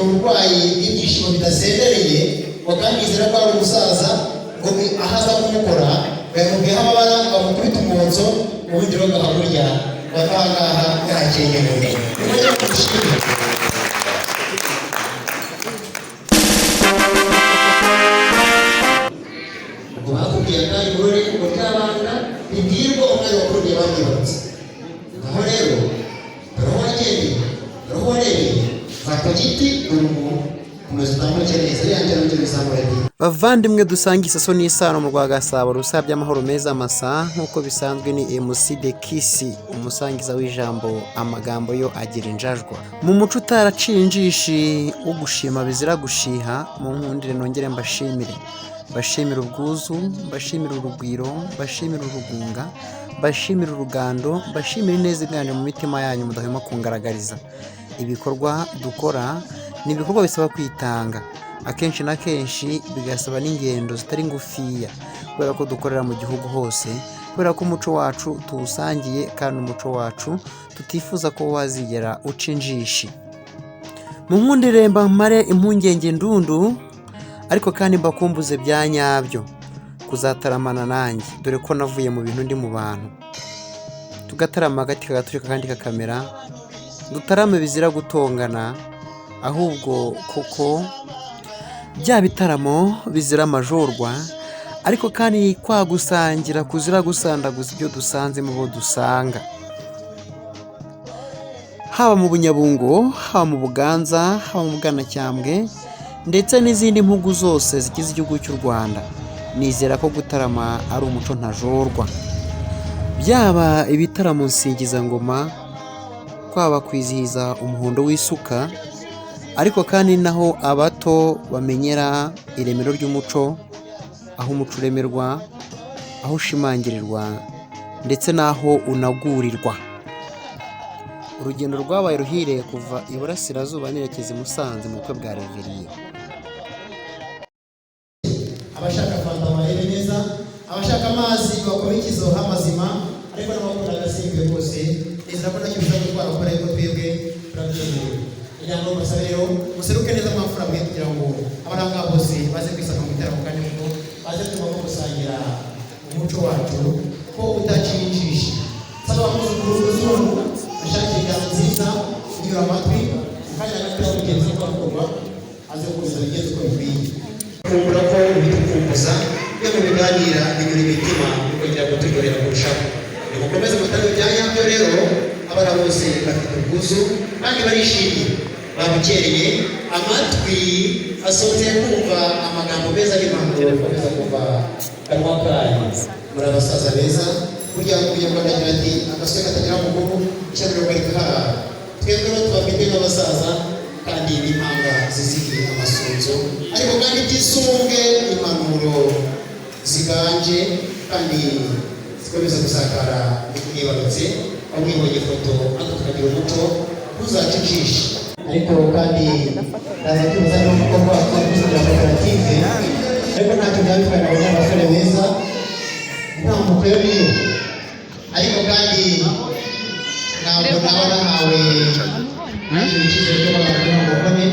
uburwayi bw'ibyishimo bidasendereye, ngo kandi yizera ko ari umusaza, ngo aho aza kumukora bayamubwiyeho amabara, bamukubita umwotso, ubundi rero ngaha bava aha ngaha yahakenyewe. Nimwongere kumushimira. Ubwo bakubwiye akanya umugore ngo ryabanga ribwirwa umwari wakururiye banyibarutse. Ngaho rero dore aho wagendeye, dore aho warebeye, va ku giti, dore umuntu, komeza utambuke neza yanjye, nongere uzamure. Bavandimwe dusanga isaso n'isano mu rwa Gasabo rusabye amahoro meza masa. Nk'uko bisanzwe ni MC De Kisi, umusangiza w'ijambo. Amagambo yo agira injajwa mu muco utaraciye injishi wo gushima bizira gushiha. Mu nkundire nongere mbashimire, mbashimire ubwuzu, mbashimire urugwiro, mbashimire urugunga, mbashimire urugando, mbashimire ineza iganje mu mitima yanyu mudahwema kungaragariza. Ibikorwa dukora ni ibikorwa bisaba kwitanga akenshi na kenshi, bigasaba n'ingendo zitari ngufiya, kubera ko dukorera mu gihugu hose, kubera ko umuco wacu tuwusangiye kandi umuco wacu tutifuza ko wazigera uca injishi. Mu nkundire mbamare impungenge ndundu, ariko kandi mbakumbuze bya nyabyo kuzataramana nanjye, dore ko navuye mu bintu ndi mu bantu, tugatarama agati kagaturika kandi kakamera. Dutarame bizira gutongana, ahubwo koko bya bitaramo bizira amajorwa, ariko kandi kwa gusangira kuzira gusandaguza ibyo dusanze mu bo dusanga, haba mu Bunyabungo, haba mu Buganza, haba mu Bwanacyambwe, ndetse n'izindi mpugu zose zigize igihugu cy'u Rwanda. Nizera ko gutarama ari umuco ntajorwa, byaba ibitaramo nsingizangoma, kwaba kwizihiza umuhondo w'isuka, ariko kandi naho abato bamenyera iremero ry'umuco, aho umuco uremerwa, aho ushimangirirwa, ndetse n'aho unagurirwa. Urugendo rwabaye ruhire kuva iburasirazuba nerekeza i Musanze mu bukwe bwa Reveriye. Abashaka fanta barebe neza, abashaka amazi bakore ikizoha amazima, ariko n'abakunda agasembuye bose nizera ko ntacyo biza gutwara, kubera yuko twebwe turabyemeye. Kugira ngo mbasabe rero museruke neza mwamfura mwe, kugira ngo abari aha ngaha bose baze kwisanga mu gitaramo, kandi kuko baze kumva ko gusangira umuco wacu ko utaciye injishi. Nsaba abuzukuru b'uzungu ashaka inganzo nziza kunyura amatwi mu kanya gato, mugenzi we akorwa aze gukomeza bigenze uko bikwiye. Kumbura ko ubitukumbuza iyo mubiganira binyura imitima, bikongera kuturyohera kurushaho. Nimukomeze mutare bya nyabyo. Rero abana bose bafite ubwuzu kandi barishimye, babukereye, amatwi asohotse kumva amagambo meza n'impanuro bikomeza kuva kanwa kanyu. Muri abasaza beza. Burya umunyarwanda agira ati: "Agasore katagira mukuru ishyano rikaharara." Twebwe rero tubafite nk'abasaza kandi n'impanga zizihiye amasunzu, ariko kandi byisumbwe impanuro ziganje kandi zikomeza gusakara mwibarutse aho mwibonye ifoto, natwe tukagira umuco ntuzacicishe. Ariko kandi ndaza kwibaza niba umukobwa wacu kugira koperative, ariko ntacyo byaba bitwaye. Nabonye abasore beza, intambuko yo niyo, ariko kandi ntabwo naba nahawe nanjye icyizere cyo kugira ngo mbone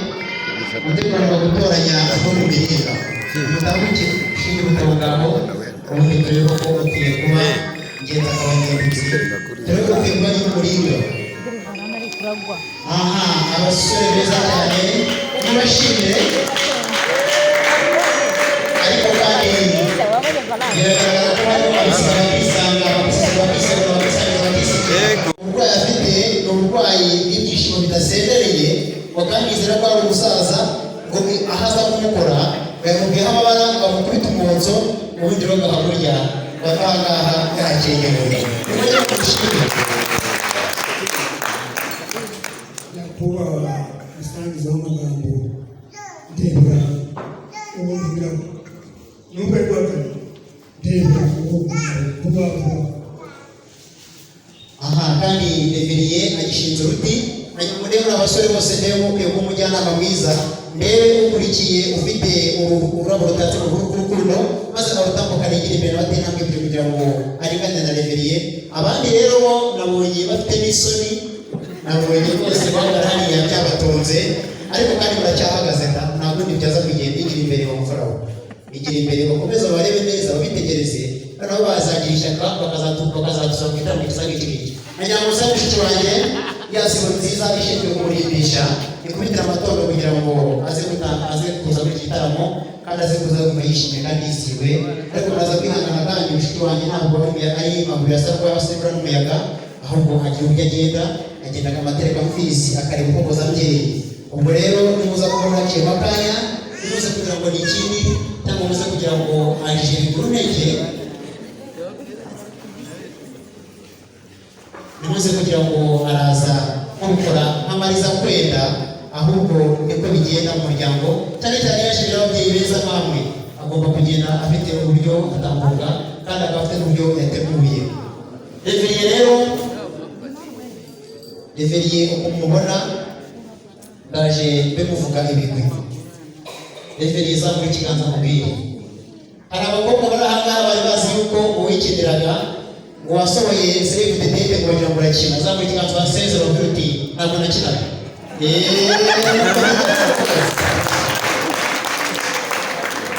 umutekano wa gutoranya abo mu miringa. Mutambuke ushinge ubutabo bwawe, ubundi turebe ko ukwiye kuba ingenzi akaba ingenzi, turebe ko ukwiye kuba nyir'umuringa. Aha abasore beza cyane, mubashimire. Ariko kandi biragaragara ko harimo abisanga bakisanga, bakisanga, bakisanga, bakisanga, bakisanga. Uburwayi afite ni uburwayi bw'ibyishimo bidasendereye, ngo kandi yizera ko ari umusaza, ngo aho aza kumukora bayamubwiyeho amabara, bamukubita umwotso, ubundi rero ngaha burya bava aha ngaha yahakenyewe. Nimwongere kumushimira. Nyakubahwa musangiza w'amagambo, ndebera uwo mvugiraho nubwo ari rwa kabiri, ndebera uwo vuba vuba. Aha kandi Reveriye agishinze uruti. Murebe abasore bose, ndebe mukwiye kuba umujyanama mwiza, ndebe ukurikiye ufite ururabo rutatse mu rw'urukundo, maze arutambuka yigira imbere nawe ateye intambwe ebyiri kugira ngo aringane na Reveriye. Abandi rero bo nabonye bafite n'isoni. Nabonye rwose guhagarara hariya byabatunze, ariko kandi muracyahagaze da, ntabwo byaza kugenda. Igira imbere wa mfura we, igira imbere, bakomeze barebe neza, babitegereze, noneho bazagira ishyaka bakazadusaba mu gitaramo gisa nk'iki ngiki. Nagira ngo usabe mushiki wanjye ya sibo nziza ishinzwe kumurimbisha ikubitire amatondo kugira ngo aze kuza muri iki gitaramo kandi aze kuza yumva yishimye kandi yisiwe. Ariko muraza kwihangana kandi mushiki wanjye ntabwo ari amaguru yasabwa asembura n'umuyaga, ahubwo agira uburyo agenda, agendaga amatereka mfizi akareba uko mbyeyi. Ubwo rero nimuza kubona haciyemo akanya, nimuze kugira ngo ni ikindi cyangwa muze kugira ngo aje biguru ntege, nimuze kugira ngo araza nk'ubikora nk'amariza kwenda, ahubwo niko bigenda mu muryango, cyane cyane iyo ashimira ababyeyi beza nk'amwe, agomba kugenda afite uburyo atambuka kandi akaba afite n'uburyo yateguye. Reveriye rero, Reveriye uko mubona ndaje mbe muvuga ibigwi. Reveriye, zamura ikiganza mubwire. Hari abakobwa bari aha ngaha bari bazi yuko uwikiniraga ngo wasohoye save the date ngo wagira ngo urakina. Zamura ikiganza wasezera ubwira uti: "Ntabwo nakinaga."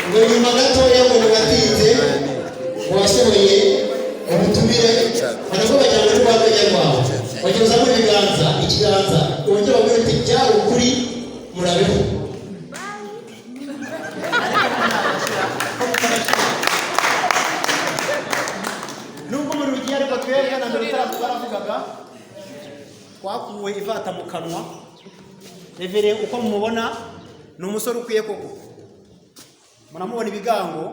Ngo nyuma gatoya ngo ntiwatinze ngo wasohoye ubutumire, nabwo bagira ngo ni rwa rwenya rwawe. Wagira uzamura ibiganza, ikiganza, wongere wabwira uti: "Byari ukuri, murabeho." Nubwo umuriro ugiye, ariko twebwe na mbere twaravugaga, twakuwe ivata mu kanwa. Revere uko mumubona ni umusore ukwiye koko. Muramubona ibigango,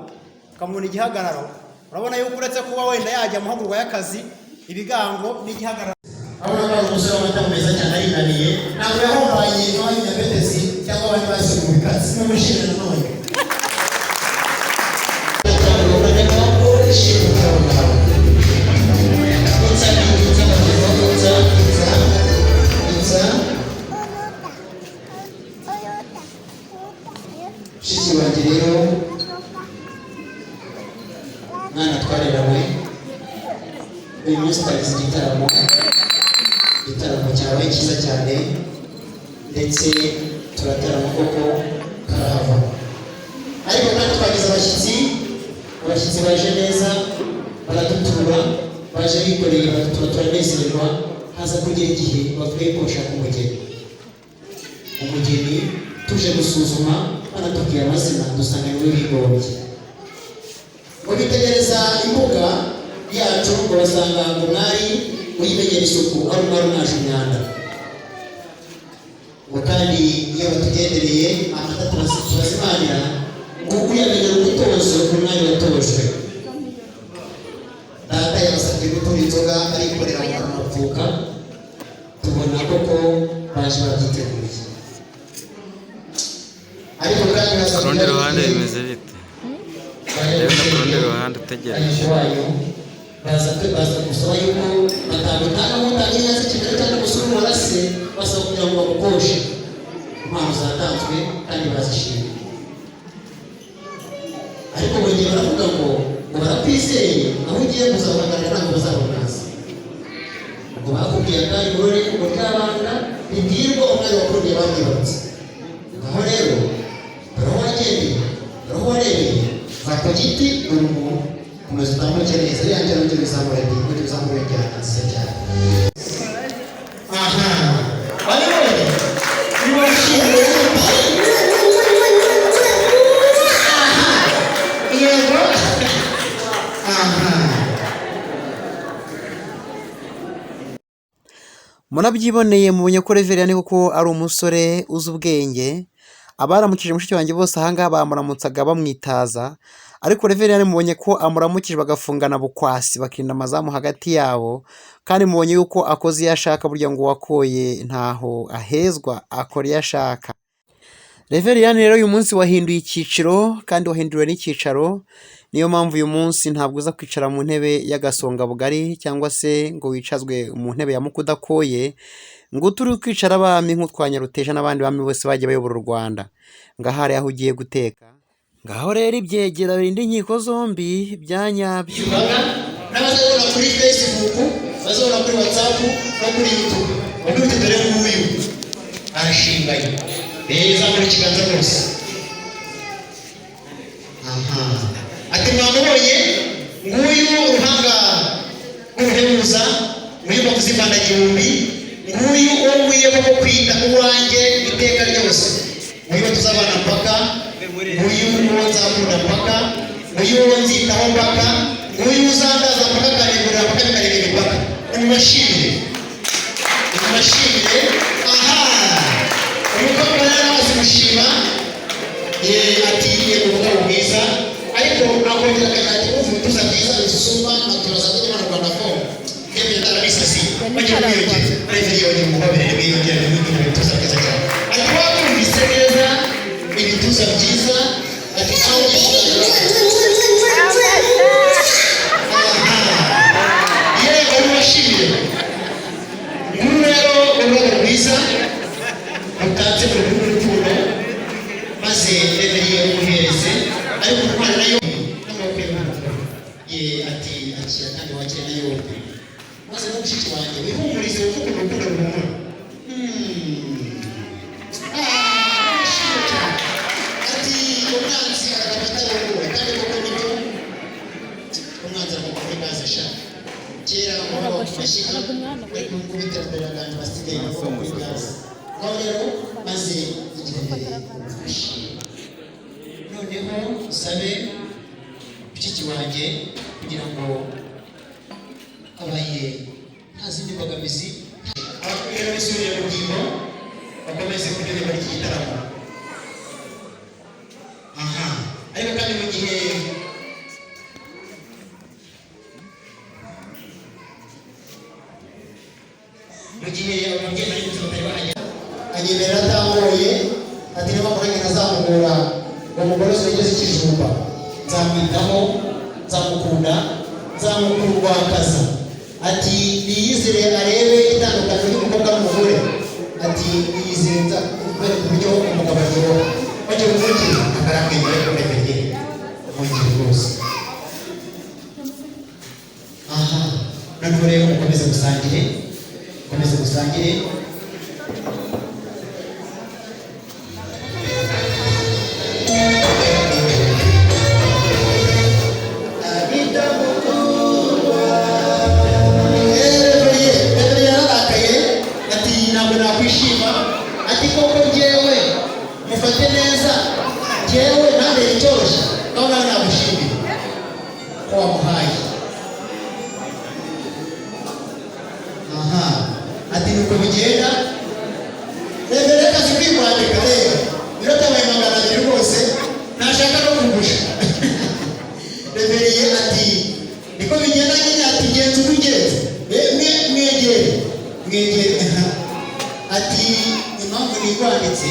ukamubona igihagararo, urabona yuko uretse kuba wenda yajya mu mahugurwa y'akazi, ibigango n'igihagararo. Urabona ko ari umusore w'amata meza cyane, aringaniye, ntabwo yahombanye n'abanyabetesi cyangwa abandi basuye mu bikatsi. N'umushimire nanone. Mushiki wanjye rero, mwana twarerawe, uyu munsi twagize igitaramo, igitaramo cyawe cyiza cyane, ndetse turatarama koko karahava. Ariko kandi twagize abashyitsi, abashyitsi baje neza, baradutura, baje bikoreye, baradutura, turanezerwa. Haza kugera igihe bavuye ko bashaka umugeni. Umugeni tuje gusuzuma, banatubwira amazina, dusanga niwe bigombye. Ngo bitegereza imbuga yacu, ngo basanga ngo mwari uyimenyera isuku ari umwari umwaje umwanda. Ngo kandi iyo batugendereye amata turazimanira, ngo uyamenyera umutozo umwari watojwe. Data yabasabye gutura inzoga, arikorera mu mapfuka, tubona koko baje babyiteguye. Ariko kandi baza Ku rundi kugera ruhande igihe bimeze bite? Reba no ku rundi ruhande utegereje. Wayo baza gusaba yuko batagutanga nk'utanga inka z'i Kigali cyangwa umusore warase, basaba kugira ngo bagukoshe. Impano zatanzwe kandi bazishima, ariko bongeye baravuga ngo barakwizeye, aho ugiye kuzabahagarara ntabwo bazababaza. Ubwo bakubwiye akanya urore ngo ryabanga ribwirwa umwari wakundiye bamwibarutse. Ngaho rero dore aho wagendeye, dore aho warebeye, va ku giti, dore umuntu, komeza utambuke neza. Iriya njyana ujye uzamura, ujye uzamura injyana nziza cyane. Aha wabibonye, niwashimye. Aha, yego, aha. Murabyiboneye, mubonye ko Reveriyani koko ari umusore uzi ubwenge. Abaramukije mushiki wanjye bose ahangaha bamuramutsaga bamwitaza, ariko Reveriyani mubonye ko amuramukije bagafungana bukwasi, bakirinda amazamu hagati yabo, kandi mubonye yuko akoze iyo ashaka. Burya ngo uwakoye ntaho ahezwa, akora iyo ashaka. Reveriyani rero uyu munsi wahinduye icyiciro kandi wahinduriwe n'icyicaro, niyo mpamvu uyu munsi ntabwo uza kwicara mu ntebe y'agasongabugari cyangwa se ngo wicazwe mu ntebe ya mukudakoye, ngo turi kwicara abami nk'utwa Nyaruteja n'abandi bami bose bagiye bayobora u Rwanda. Ngaho hari aho ugiye guteka. Ngaho rero ibyegera birinda inkiko zombi bya nyabyo. Imbaga n'abazabona kuri Facebook, bazabona kuri WhatsApp no kuri YouTube. Undi uti dore nguyu arashinganye. Zamura ikiganza rwose. Aha, ati mwamubonye, nguyu uruhanga rw'uruhebuza, nguyu bavuze impandagihumbi, nguyu uwo nkwiye koko kwita uwanjye iteka ryose, nguyu tuzabana mpaka, nguyu uwo nzakunda mpaka, nguyu uwo nzitaho mpaka, nguyu uzandaza mpaka akanegurira mpaka bikarenga imipaka. Nimubashimire, nimubashimire. Aha, umukobwa rero amaze gushima, ati umugabo mwiza, ariko akongera akagira ati wumva ibituza byiza bisusuma, aturaza ko mu Rwanda ko yemeye atarabisasi bagiye kwiyongera ariko yongera umuhobere wiyongera n'ibindi bituza byiza cyane. Ati wabyumvise neza, ibituza byiza, ati aho. Yewe, mubashimire. Nguru rero ururabo rwiza rutatse mu rw'urukundo, maze reveriye umuhereze, ariko intwari nayo n'amaboko y'umugabo ye, ati akira kandi wakire na yombi, maze no mushiki wanjye wihumurize wumve ukuntu urukundo ruhumura. Ah, ndishimye cyane. Ati umwanzi aragapfa atarongowe, kandi koko nibyo, umwanzi aragapfa muri gaze sha. Kera umugabo ku mashyiga, ariko ubu ngubu iterambere abantu basigaye bava kuri gaze. Ngaho rero maze igihe umufashe, noneho usabe mushiki wanjye kugira ngo abaye nta zindi mbogamizi, abakwiriye bisubire mu ngingo, bakomeze kuryoherwa iki gitaramo. Aha, ariko kandi mu gihe ababyeyi bari kuza batari bahagera, anyemerera atangoye, ati niba nanjye ntazamugora ngo umugore wese ikijumba, nzamwitaho, nzamukunda, nzamukurwakaza. Ati niyizire arebe itandukaniro ry'umukobwa n'umugore. Ati niyizire nzakwereka uburyo umugabo aryoha. Bagiye kumwongera akaramwenyura, ariko reverye umwongere rwose. Aha, noneho rero mukomeze musangire, mukomeze musangire. Reveriye yararakaye, ati ntabwo nakwishima, ati koko njyewe mufate neza, njyewe ntambere icyoroshye, nawe nawe nagushimira ko wamuhaye. Aha, ati nuko bigenda. Reveriye akazi kwimwandika rero biro byabaye 200 rwose, ntashaka no kugusha. Reveriye ati niko bigenda nyine, ati genza uko ugenza, mwegere, mwegere. Ati impamvu nikwanditse,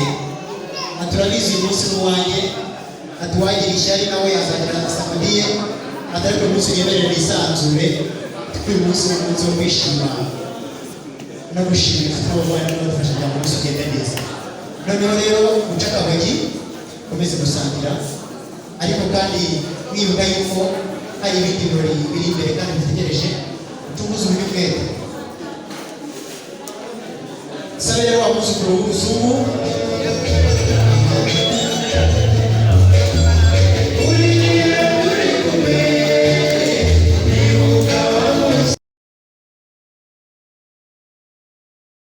ati urabizi uyu munsi ni uwanjye, ati uwagira ishyari nawe yazagira asamadiye, ati ariko uyu munsi unyemerere nisanzure, kuko uyu munsi ni umunsi wo kwishima no gushimira inshuti n'abavandimwe badufasha kugira ngo umunsi ugende neza. Noneho rero muce akagogi, mukomeze gusangira, ariko kandi mwibuka yuko hari ibindi birori biri imbere kandi bitegereje. Tubuze uburyo umwete, sabe rero wa muzukuru w'umuzungu.